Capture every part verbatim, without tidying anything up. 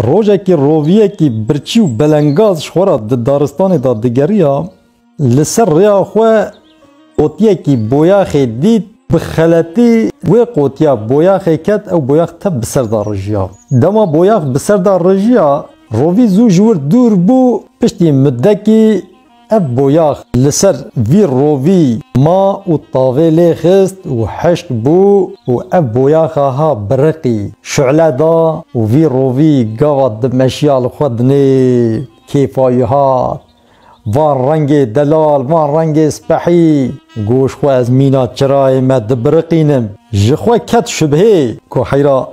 Rojekî roviyekî birçî û belengaz ji xwe re di daristanê de digeriya, li ser rêya xwe qotiyekî boyaxê dît, bi xeletî wê qotiya boyaxê ket, ew boyax tev bi ser de rijiya. Dema boyax bi ser de rijiya, rovî zû ji wir dûr bû, piştî mudekî ev boyax li ser vî rovî ma û tavê lê xist û hişk bû û ev boyaxa ha biriqî, şule da û vî rovî gava dimeşiya li xwe dinê kêfa wî hat. Van rengê delal, van rengê spehî, got ji xwe ez mîna çirayê me dibiriqînim. Ji xwe ket şibhê ku heyra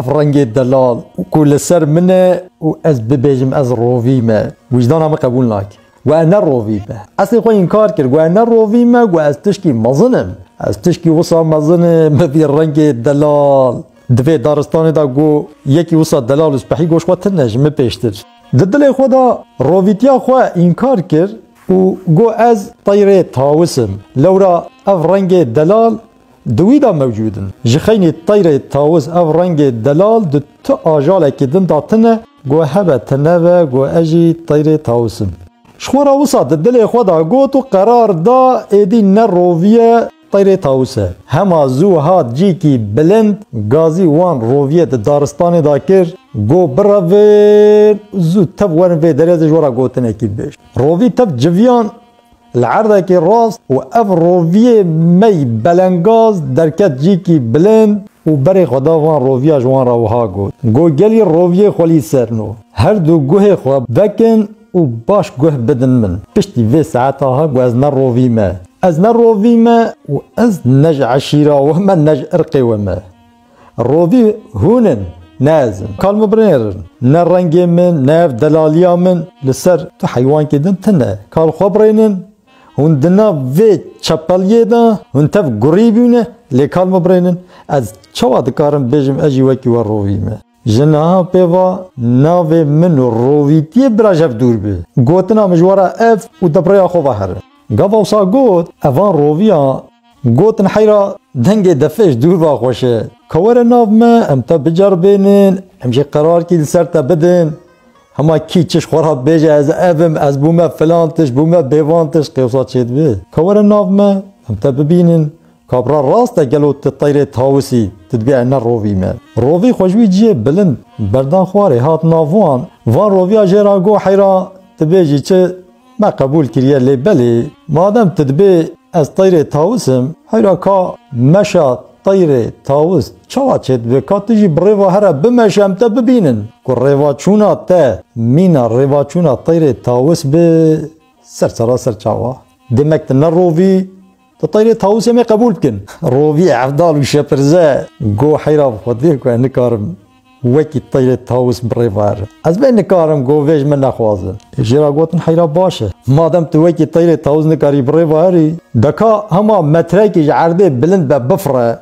ev rengê delal ku li ser min e û ez bibêjim ez rovî me, wijdana min qebûl nake. We ne rovî me. Eslê xwe înkar kir, we ne rovî me, we ez tişkî mezin im. Ez tişkî wisa mezin im, bi vî rengê delal. Di vê daristanê de got, yekî wisa delal û spehî got ji xwe tune ji min pêştir. Di dilê xwe de rovîtiya xwe înkar kir û got, ez teyrê tawis im. Lewra ev rengê delal di wî de mewcûd in. Ji xeynî teyrê tawis ev rengê delal di tu ajalekî din de tune, got, hebe tune be, got, ez jî teyrê tawis im. Ji xwe re wisa di dilê xwe de got û qerar da êdî ne roviye, teyrê tawis e. Hema zû hat cîkî bilind, gazî wan roviyê di daristanê de kir, got, birevin, zû tev werin vê derê, ez ê ji we re gotinekî bibêjim. Rovî tev civiyan li erdekî rast û ev roviyê mey belengaz derket cîkî bilind û berê xwe da van roviya, ji wan re wiha got, got, gelî roviyê xwelî ser no. Her du guhê xwe vekin û baş guh bidin min. Piştî vê saeta ha got, ez ne rovî me. Ez ne rovî me û ez ne ji eşîra we me, ne ji irqê we me. Rovî hûn in, ne ez im. Kal min birêrin. Ne rengê min, ne ev delaliya min li ser tu heywankê din tune. Kal xwe birênin. Hûn di nav vê çepeliyê de hûn tev gurî bûne, lê kal min birênin. Ez çawa dikarim bêjim ez jî wekî we rovî me? Ji niha pê va navê min û rovîtiyê bira ji hev dûr bi. Gotina min ji we re ev û te bi rêya xwe ve here. Gava wisa got, evan roviya gotin heyra dengê defê ji dûr ve xweş e. Ka were nav me, em te biceribênin, em jî qerarkî li ser te bidin. Hema kî çi ji xwe re bêje, ez ev im, ez bûme filan tişt, bûme bêvan tişt, qê wisa çêdibe. Ka were nav me, em te bibînin. Kabra rast e, gelo tu teyrê tawisî, tu dibê ez ne rovî me. Rovî xwe ji wî cihê bilind berdan xwarê, hat nav wan. Van roviya jê re got, heyra tu bêjî çi, me qebûl kiriye, lê belê madem tu dibê ez teyrê tawis im, heyra ka meşa teyrê tawis çawa çêdibe? Ka tu jî bi rêva here bimeşe, em te bibînin. Ku rêvaçûna te mîna rêvaçûna teyrê tawis bi, ser sera ser çawa. Demek tu ne rovî, tu teyrê tawis em ê qebûl bikin. Rovî evdal û şepirze got, heyra bi xwe dibê ku ez nikarim wekî teyrê tawis bi rê ve herim. Ez bê nikarim, got, vê ji min nexwazin. Jê re gotin, heyra baş e. Madem tu wekî teyrê tawis nikarî bi rê ve herî, de ka hema metrekî ji erdê bilind be bifire,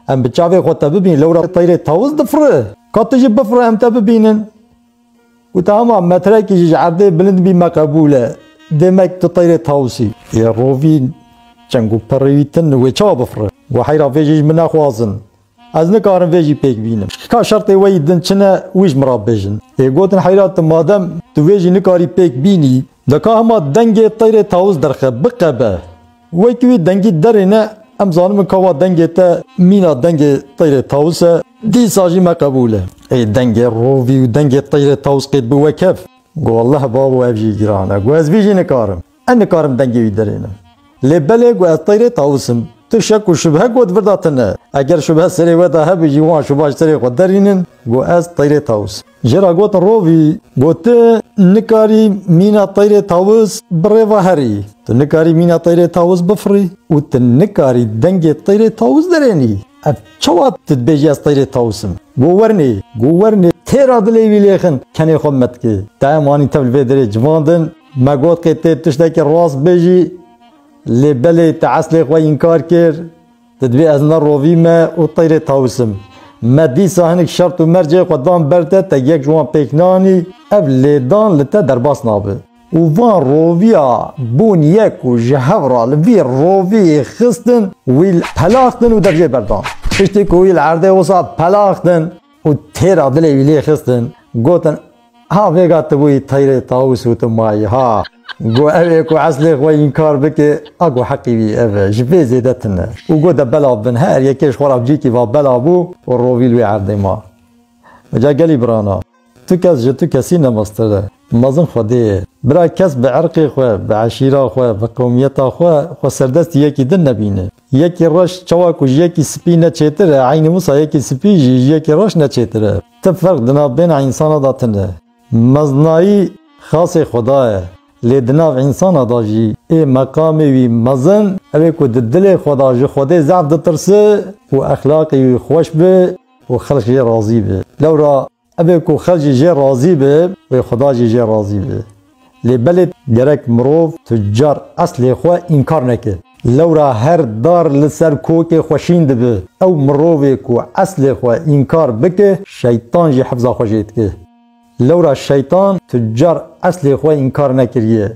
em bi çavê xwe te bibînin, lewra teyrê tawis difire. Ka tu jî bifire em te bibînin. Û te hema metrekî jî ji erdê bilind bî me qebûl e. Demek tu teyrê tawis î. Yê rovî çeng û perê wî tune, wê çawa bifire? Got, heyra vê jî ji min nexwazin. Ez nikarim vê jî pêk bînim. Ka şertê we yî din çi ne, wî ji min re bêjin. Ê gotin, heyra tu madem tu vê jî nikarî pêk bînî, de ka hema dengê teyrê tawis derxe, biqebe. Wekî wî dengî derêne, em zanibin ka wa dengê te mîna dengê teyrê tawis e, dîsa jî me qebûl e. Ê dengê rovî û dengê teyrê tawis qêt bi wek hev. Got, welleh babo, ev jî giran e. Got, ez vî jî nikarim. Ez nikarim dengê wî derênim. Lê belê, got, ez teyrê tawis im. Tu şek û şubhe, got, di vir de tune. Eger şubhe serê we de hebû jî, wan şubha ji serê xwe derînin. Got, ez teyrê tawis im. Jê re gotin, rovî, got, tu nikarî mîna teyrê tawis bi rê ve herî. Tu nikarî mîna teyrê tawis bifirî û tu nikarî dengê teyrê tawis derênî. Ev çawa tu dibêjî ez teyrê tawis im? Got, wernê, got, wernê. Têra dilê wî lêxin, kenê xwe metike. Te em anî tev li vê derê civandin. Me got, qê tê tiştekî rast bêjî, lê belê te eslê xwe înkar kir. Tu dibê ez ne rovî me û teyrê tawis im. Me dîsa hinek şert û mercê xwe dan ber te, te yek ji wan pêk nanî, ev lêdan li te derbas nabe. Û van roviya bûn yek û ji hev re li vî roviyê xistin, wî pelaxtin û dev jê berdan. Piştî ku wî li erdê wisa pelaxtin û têra dilê wî lê xistin, Gotin, ha vêga tu bûyî teyrê tawus û tu mayî ha. Got, ew ê ku eslê xwe înkar bike, a ku heqî wî ev e, ji vê zêde tune. Û got, de belav bin, her yekê ji xwe re bi cîkî va belav bû û rovî li wê erdê ma. Ca gelî birana, tu kes ji tu kesî ne mestir e. Mezin Xwedê ye. Bira kes bi erqê xwe, bi eşîra xwe, bi qewmiyeta xwe, xwe serdestî yekî din nebîne. Yekî reş çawa ku ji yekî spî ne çêtir e, eynî wisa yekî spî jî ji yekî reş ne çêtir e. Ti ferq di navbêna însana de tune. Mezinayî xasê Xweda ye. Lê di nav însana de jî ê meqamê wî mezin, ew ê ku di dilê xwe de ji Xwedê zehf ditirse û exlaqê wî xweş be û xelk jê razî be. Lewra ev ê ku xelk jî jê razî be, wê Xweda jî jê razî be. Lê belê gerek mirov tu car eslê xwe înkar neke. Lewra her dar li ser kokê xwe şîn dibe. Ew mirovê ku eslê xwe înkar bike, şeytan jî hifza xwe jê dike. Lewra şeytan tu car eslê xwe înkar nekiriye.